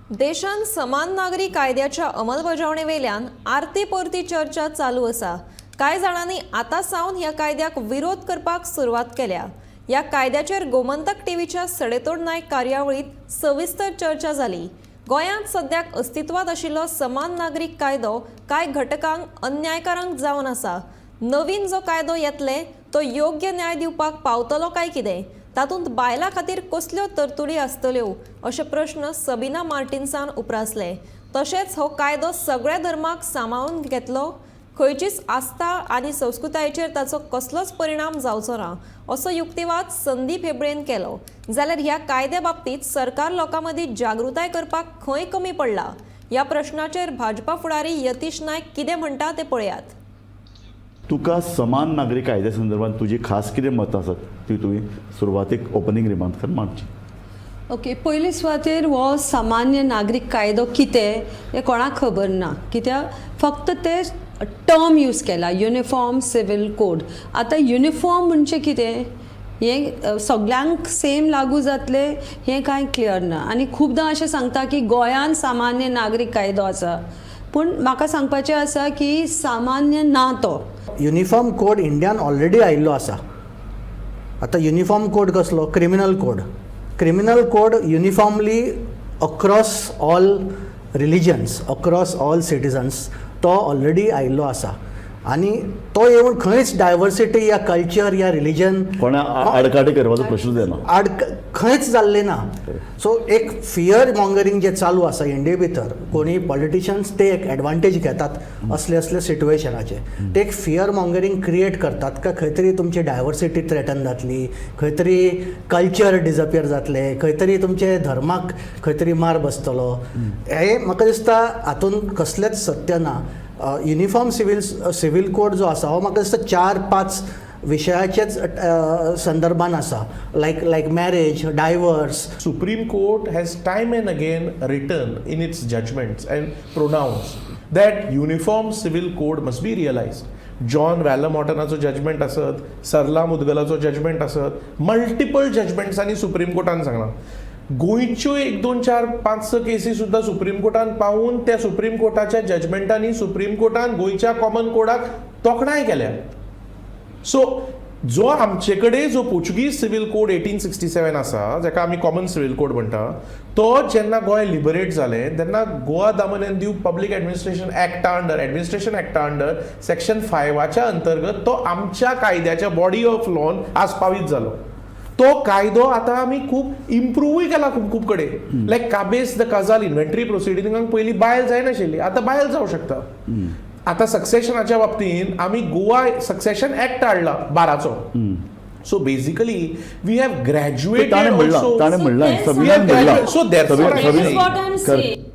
देशांत समान नागरी कायद्याच्या अंमलबजावणे वेल्यान आरती परती चर्चा चालू आसा. कांय जाणांनी आतां सावन ह्या कायद्याक विरोध करपाक सुरवात केल्या. ह्या कायद्याचेर गोमंतक टीव्हीच्या सडेतोड नायक कार्यावळींत सविस्तर चर्चा जाली. गोंयांत सद्याक अस्तित्वांत आशिल्लो समान नागरीक कायदो कांय घटकांक अन्यायकारक जावन आसा. नवीन जो कायदो येतले तो योग्य न्याय दिवपाक पावतलो काय कितें, तातूंत बायलां खातीर कसल्यो तरतुदी आसतल्यो अशे प्रश्न सबिना मार्टिन्सान उप्रासले. तशेंच हो कायदो सगळ्या धर्माक सामावून घेतलो, खंयचीच आस्था आनी संस्कृतायेचेर ताचो कसलोच परिणाम जावचो ना असो युक्तिवाद संदीप हेबळेन केलो. जाल्यार ह्या कायद्या बाबतींत सरकार लोकां मदीं जागृताय करपाक खंय कमी पडला ह्या प्रश्नाचेर भाजपा फुडारी यतीश नायक कितें म्हणटा तें पळयात. तुका समान नागरी कायद्या संदर्भात तुजी खास कितें मतां आसात ती तुवें सुरवातेक ओपनींग रिमार्क्सान मांडची. ओके, पयले सुवातेर हो सामान्य नागरीक कायदो कितें हें कोणाक खबर ना, कित्याक फक्त ते टर्म यूज केला युनिफॉर्म सिवील कोड. आतां युनिफॉर्म म्हणजे कितें हें सगल्यांक सेम लागू जातलें हें कांय क्लियर ना. आनी खुबदां अशें सांगता की गोंयांत सामान्य नागरीक कायदो आसा, पूण म्हाका सांगपाचें आसा की सामान्य ना तो. युनिफॉर्म कोड इंडियान ऑलरेडी आयिल्लो आसा. आतां युनिफॉर्म कोड कसलो? Criminal code. Criminal code uniformly across all religions, across all citizens तो ऑलरेडी आयिल्लो आसा आनी तो येवन खंयच डायवर्सिटी या कल्चर या रिलिजन कोणा आडकाठी करपाचो प्रश्नच येना. आड खंयच जाल्लें ना. सो एक फियर मॉंगरींग जें चालू आसा इंडिये भितर, कोणी पॉलिटिशियन्स ते एक एडवांटेज घेतात असले असले सिट्युएशनाचे, ते एक फियर मॉंगरींग क्रिएट करतात का खंय तरी तुमची डायवर्सिटी थ्रेटन जातली, खंय तरी कल्चर डिजपियर जातलें, खंय तरी तुमचे धर्माक खंय तरी मार बसतलो. हें म्हाका दिसता हातूंत कसलेंच सत्य ना. युनिफॉर्म सिवील कोड जो आसा हो म्हाका दिसता 4-5 विशयाचेच संदर्भान आसा, like marriage, divorce. Supreme Court has time and again written in its judgments and pronounced that uniform civil code must be realized. John वॅलमॉटनाचो judgement आसत, सरला मुदगलाचो जजमेंट आसत, मल्टिपल जजमेंट्सांनी सुप्रीम कोर्टान सांगलां. गोंयच्यो 1 2 4 5 6 केसी सुद्दां सुप्रीम कोर्टान पावून त्या सुप्रीम कोर्टाच्या जजमेंटांनी सुप्रीम कोर्टान गोंयच्या कॉमन कोडाक तोखणाय केल्या. सो जो आमचे कडेन जो पोर्चुगीज सिवील कोड 1867 आसा, जाका आमी कॉमन सिवील कोड म्हणटा, तो जेन्ना गोंय लिबरेट जालें तेन्ना गोवा दमन and Diu public administration एक्टा अंडर, एडमिनिस्ट्रेशन एक्टा अंडर सेक्शन 5 अंतर्गत तो आमच्या कायद्याच्या बॉडी ऑफ लॉन आस्पावीत जालो. तो कायदो आतां आमी खूब इम्प्रुवूय केला खूब खूब कडेन. लायक काबेस the Cazal inventory प्रोसिडिंगांक पयलीं बायल जायनाशिल्ली, आतां बायल जावं शकता. आतां सक्सेशनाच्या बाबतींत आमी गोवा सक्सेशन एक्ट हाडला 12चो. So basically we have graduated. ताणें म्हणलां, ताणें म्हणलां, सबिनान म्हणलां. So therefore Sabina. What I am saying.